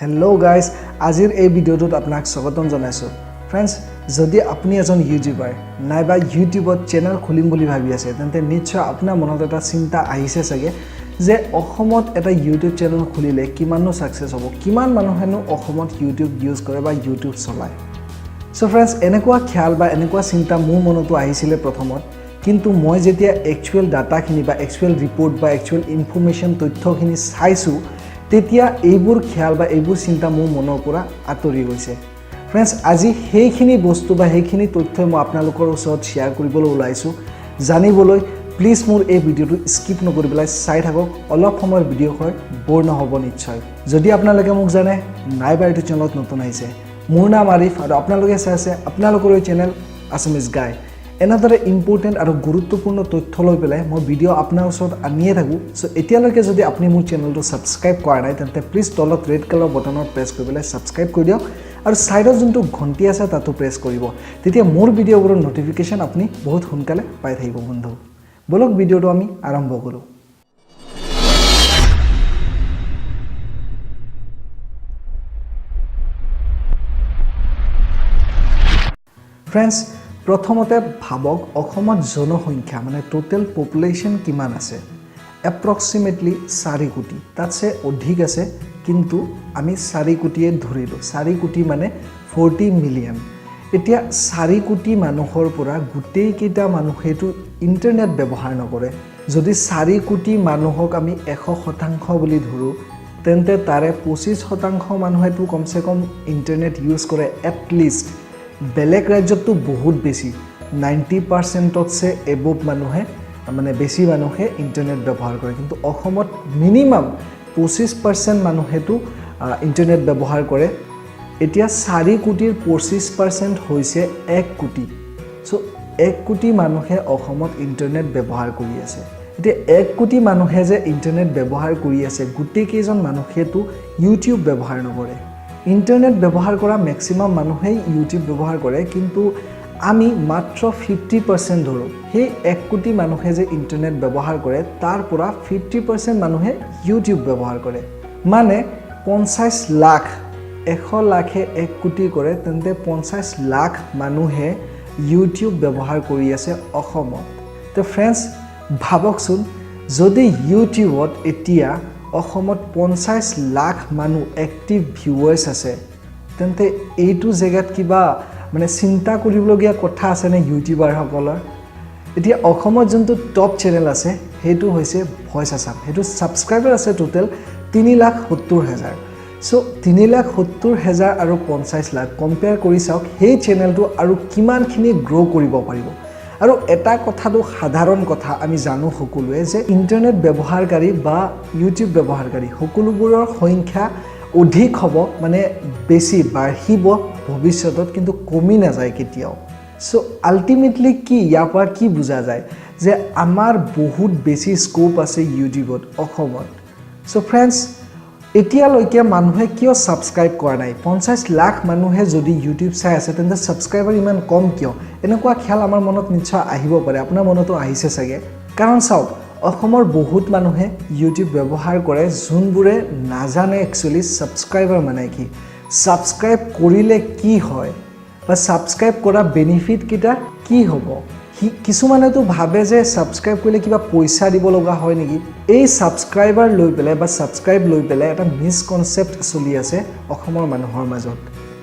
Hello' guys, আজিৰ এই ভিডিঅ'টোত আপোনাক স্বাগতম জনাইছোঁ। ফ্ৰেণ্ডছ, যদি আপুনি এজন ইউটিউবাৰ নাইবা ইউটিউবত চেনেল খুলিম বুলি ভাবি আছে, তেন্তে নিশ্চয় আপোনাৰ মনত এটা চিন্তা আহিছে চাগে যে অসমত এটা ইউটিউব চেনেল খুলিলে কিমাননো ছাকচেছ হ'ব, কিমান মানুহেনো অসমত ইউটিউব ইউজ কৰে বা ইউটিউব চলায়। চ' ফ্ৰেণ্ডছ, এনেকুৱা খেয়াল বা এনেকুৱা চিন্তা মোৰ মনতো আহিছিলে প্ৰথমত। কিন্তু মই যেতিয়া একচুৱেল ডাটাখিনি বা একচুৱেল ৰিপৰ্ট বা একচুৱেল ইনফৰ্মেশ্যন, তথ্যখিনি চাইছোঁ, তেতিয়া এইবোৰ খেয়াল বা এইবোৰ চিন্তা মোৰ মনৰ পৰা আঁতৰি গৈছে। ফ্ৰেণ্ডছ, আজি সেইখিনি বস্তু বা সেইখিনি তথ্যই মই আপোনালোকৰ ওচৰত শ্বেয়াৰ কৰিবলৈ ওলাইছোঁ। জানিবলৈ প্লিজ মোৰ এই ভিডিঅ'টো স্কিপ নকৰি পেলাই চাই থাকক। অলপ সময়ৰ ভিডিঅ' হয়, ব'ৰ নহ'ব নিশ্চয়। যদি আপোনালোকে মোক জানে নাইবা এইটো চেনেলত নতুন আহিছে, মোৰ নাম আৰিফ আৰু আপোনালোকে চাই আছে আপোনালোকৰ এই চেনেল আছামিজ গাই। এনেদৰে ইম্পৰ্টেণ্ট আৰু গুৰুত্বপূৰ্ণ তথ্য লৈ পেলাই মই ভিডিঅ' আপোনাৰ ওচৰত আনিয়ে থাকোঁ। চ' এতিয়ালৈকে যদি আপুনি মোৰ চেনেলটো ছাবস্ক্ৰাইব কৰা নাই, তেন্তে প্লিজ তলত ৰেড কালাৰ বটনত প্ৰেছ কৰি পেলাই ছাবস্ক্ৰাইব কৰি দিয়ক আৰু ছাইডত যোনটো ঘণ্টি আছে, তাতো প্ৰেছ কৰিব। তেতিয়া মোৰ ভিডিঅ'বোৰৰ ন'টিফিকেশ্যন আপুনি বহুত সোনকালে পাই থাকিব। বন্ধু, ব'লক, ভিডিঅ'টো আমি আৰম্ভ কৰোঁ। ফ্ৰেণ্ডছ, প্ৰথমতে ভাবক, অসমত জনসংখ্যা মানে টোটেল পপুলেশ্যন কিমান আছে? এপ্ৰক্সিমেটলি 4 কোটি, তাতছে অধিক আছে, কিন্তু আমি 4 কোটিয়ে ধৰিলোঁ। 4 কোটি মানে 40 মিলিয়ন। এতিয়া 4 কোটি মানুহৰ পৰা গোটেইকেইটা মানুহেতো ইণ্টাৰনেট ব্যৱহাৰ নকৰে। যদি 4 কোটি মানুহক আমি 100% বুলি ধৰোঁ, তেন্তে তাৰে 25% মানুহেতো কমচে কম ইণ্টাৰনেট ইউজ কৰে এটলিষ্ট। বেলেগ ৰাজ্যততো বহুত বেছি, 90%তছে এবভ মানুহে, মানে বেছি মানুহে ইণ্টাৰনেট ব্যৱহাৰ কৰে। কিন্তু অসমত মিনিমাম 25% মানুহেতো ইণ্টাৰনেট ব্যৱহাৰ কৰে। এতিয়া 4 কোটিৰ 25% হৈছে 1 কোটি। চ' 1 কোটি মানুহে অসমত ইণ্টাৰনেট ব্যৱহাৰ কৰি আছে। এতিয়া 1 কোটি মানুহে যে ইণ্টাৰনেট ব্যৱহাৰ কৰি আছে, গোটেইকেইজন মানুহেতো ইউটিউব ব্যৱহাৰ নকৰে। ইণ্টাৰনেট ব্যৱহাৰ কৰা মেক্সিমাম মানুহেই ইউটিউব ব্যৱহাৰ কৰে, কিন্তু আমি মাত্ৰ 50% ধৰোঁ। সেই 1 কোটি মানুহে যে ইণ্টাৰনেট ব্যৱহাৰ কৰে, তাৰ পৰা 50% মানুহে ইউটিউব ব্যৱহাৰ কৰে, মানে 50 লাখ। 100 লাখে 1 কোটি কৰে, তেন্তে 50 লাখ মানুহে ইউটিউব ব্যৱহাৰ কৰি আছে অসমত। তো ফ্ৰেণ্ডছ, ভাবকচোন, যদি ইউটিউবত এতিয়া অসমত 50 লাখ মানুহ এক্টিভ ভিউৱাৰ্ছ আছে, তেন্তে এইটো জেগাত কিবা মানে চিন্তা কৰিবলগীয়া কথা আছেনে ইউটিউবাৰসকলৰ? এতিয়া অসমত যোনটো টপ চেনেল আছে, সেইটো হৈছে ভইচ আছাম। সেইটো ছাবস্ক্ৰাইবাৰ আছে টোটেল 3,70,000। চ' 3,70,000 আৰু 50 লাখ কম্পেয়াৰ কৰি চাওক, সেই চেনেলটো আৰু কিমানখিনি গ্ৰ' কৰিব পাৰিব। আৰু এটা কথাটো সাধাৰণ কথা, আমি জানো সকলোৱে যে ইণ্টাৰনেট ব্যৱহাৰকাৰী বা ইউটিউব ব্যৱহাৰকাৰী সকলোবোৰৰ সংখ্যা অধিক হ'ব, মানে বেছি বাঢ়িব ভৱিষ্যতত, কিন্তু কমি নাযায় কেতিয়াও। চ' আল্টিমেটলি কি ইয়াৰ পৰা কি বুজা যায় যে আমাৰ বহুত বেছি স্ক'প আছে ইউটিউবত অসমত। চ' ফ্ৰেণ্ডছ, এতিয়ালৈকে মানুহে কিয় ছাবস্ক্ৰাইব কৰা নাই? 50 লাখ মানুহে যদি ইউটিউব চাই আছে, তেন্তে ছাবস্ক্ৰাইবাৰ ইমান কম কিয়? এনেকুৱা খেয়াল আমাৰ মনত নিশ্চয় আহিব পাৰে, আপোনাৰ মনতো আহিছে চাগে। কাৰণ চাওক, অসমৰ বহুত মানুহে ইউটিউব ব্যৱহাৰ কৰে, যোনবোৰে নাজানে একচুৱেলি ছাবস্ক্ৰাইবাৰ মানে কি, ছাবস্ক্ৰাইব কৰিলে কি হয় বা ছাবস্ক্ৰাইব কৰা বেনিফিটকেইটা কি হ'ব। সি কিছুমানেতো ভাবে যে ছাবস্ক্ৰাইব কৰিলে কিবা পইচা দিব লগা হয় নেকি। এই ছাবস্ক্ৰাইবাৰ লৈ পেলাই বা ছাবস্ক্ৰাইব লৈ পেলাই এটা মিছকনচেপ্ট চলি আছে অসমৰ মানুহৰ মাজত।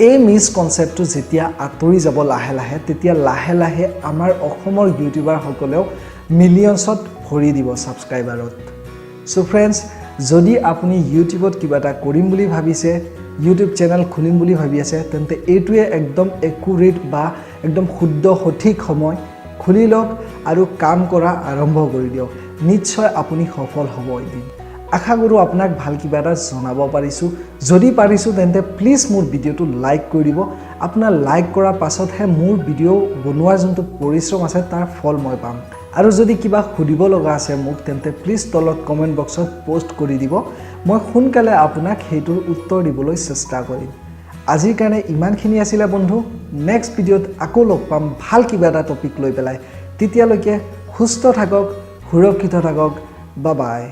এই মিছকনচেপ্টটো যেতিয়া আঁতৰি যাব লাহে লাহে, তেতিয়া লাহে লাহে আমাৰ অসমৰ ইউটিউবাৰসকলেও মিলিয়নছত ভৰি দিব ছাবস্ক্ৰাইবাৰত। চ' ফ্ৰেণ্ডছ, যদি আপুনি ইউটিউবত কিবা এটা কৰিম বুলি ভাবিছে, ইউটিউব চেনেল খুলিম বুলি ভাবি আছে, তেন্তে এইটোৱে একদম একুৰেট বা একদম শুদ্ধ সঠিক সময়। খুলি লওক আৰু কাম কৰা আৰম্ভ কৰি দিয়ক। নিশ্চয় আপুনি সফল হ'ব এদিন। আশা কৰোঁ আপোনাক ভাল কিবা এটা জনাব পাৰিছোঁ। যদি পাৰিছোঁ, তেন্তে প্লিজ মোৰ ভিডিঅ'টো লাইক কৰি দিব। আপোনাৰ লাইক কৰাৰ পাছতহে মোৰ ভিডিঅ' বনোৱাৰ যোনটো পৰিশ্ৰম আছে, তাৰ ফল মই পাম। আৰু যদি কিবা সুধিব লগা আছে মোক, তেন্তে প্লিজ তলত কমেণ্ট বক্সত পষ্ট কৰি দিব। মই সোনকালে আপোনাক সেইটোৰ উত্তৰ দিবলৈ চেষ্টা কৰিম। আজিৰ কাৰণে ইমানখিনি আছিলে বন্ধু। নেক্সট ভিডিঅ'ত আকৌ লগ পাম ভাল কিবা এটা টপিক লৈ পেলাই। তেতিয়ালৈকে সুস্থ থাকক, সুৰক্ষিত থাকক। বা বাই।